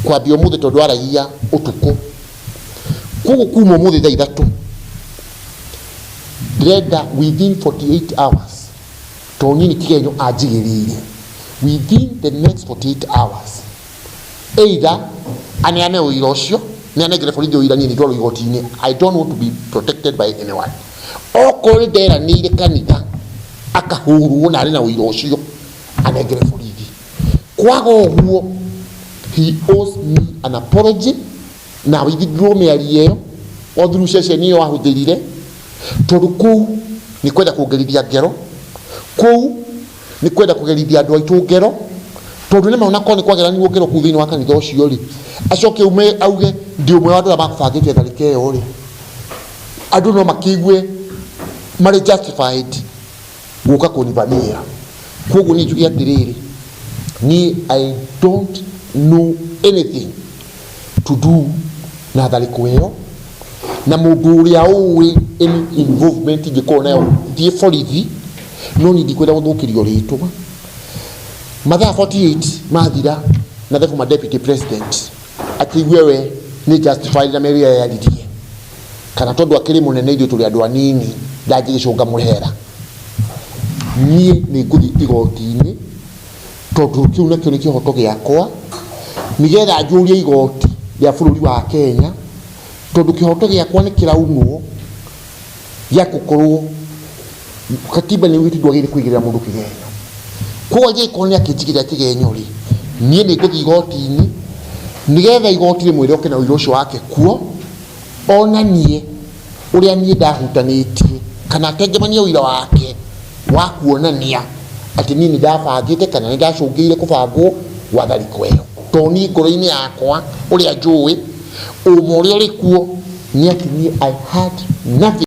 Kwambia ũmũthĩ, tondũ aragia ũtukũ, koguo kuma ũmũthĩ thaa 3 ndĩrenda within 48 hours, tondũ niĩ nĩ kĩgenyo anjigĩrĩire. Within the next 48 hours, either aneane ũira ũcio, nĩ anengere borithi ũira, niĩ nĩ ndwarwo igoti-inĩ. I don't want to be protected by anyone. Okorwo nĩ nderanĩire kanitha akahũrwo na arĩ na ũira ũcio, anengere borithi. Kwaga ũguo, he owes me an apology na withdraw mĩario ĩyo o through ceceni ĩyo ahũthĩrire, tondũ kũu nĩ kwenda kũngerithia ngero, kũu nĩ kwenda kũgerithia andũ aitũ ngero, tondũ nĩ maona korwo nĩ kwageranirwo ngero kũu thĩinĩ wa kanitha ũcio rĩ, acoke ume auge ndi ũmwe wa andũ arĩa makũbangĩte tharĩka ĩyo rĩ, andũ no makĩigue marĩ justified gũka kũnivamia. Koguo niĩ njuge atĩrĩrĩ, niĩ I don't know anything to do na tharĩko ĩyo, na mũndũ ũrĩa ũĩ any involvement ingĩkorwo nayo, thiĩ borithi, no niĩ ndikwenda gũthũkĩrio rĩtwa. Mathaa 48 mathira na the former deputy president akĩigue we nĩ justified na mĩario ĩrĩa yaririe, kana tondũ akĩrĩ mũnene, ithuĩ tũrĩ andũ anini, ndangĩgĩcũnga mũhera. Niĩ nĩ ngũthiĩ igoti-inĩ, tondũ kĩu nakĩo nĩ kĩhoto gĩakwa, nĩgetha njũrie igoti rĩa bũrũri wa Kenya, tondũ kĩhoto gĩakwa nĩ kĩraunwo gĩa gũkorwo katiba nĩ ugĩte ndwagĩrĩire kũigĩrĩra mũndũ kĩgenyo. Koguo angĩgĩkorwo nĩ akĩnjigĩrĩra kĩgenyo rĩ, niĩ nĩ ngũthiĩ igoti-inĩ, nĩgetha igoti rĩmwĩre oke na ũira ũcio wake kuo, onanie ũrĩa niĩ ndahutanĩtie, kana atengemanie ũira wake wa kuonania atĩ niĩ nĩ ndabangĩte kana nĩ ndacũngĩire kũbangwo gwa tharĩko ĩyo. Tondũ niĩ ngoro-inĩ yakwa, ũrĩa njũĩ, ũma ũrĩa ũrĩ kuo nĩ atĩ niĩ I had nothing.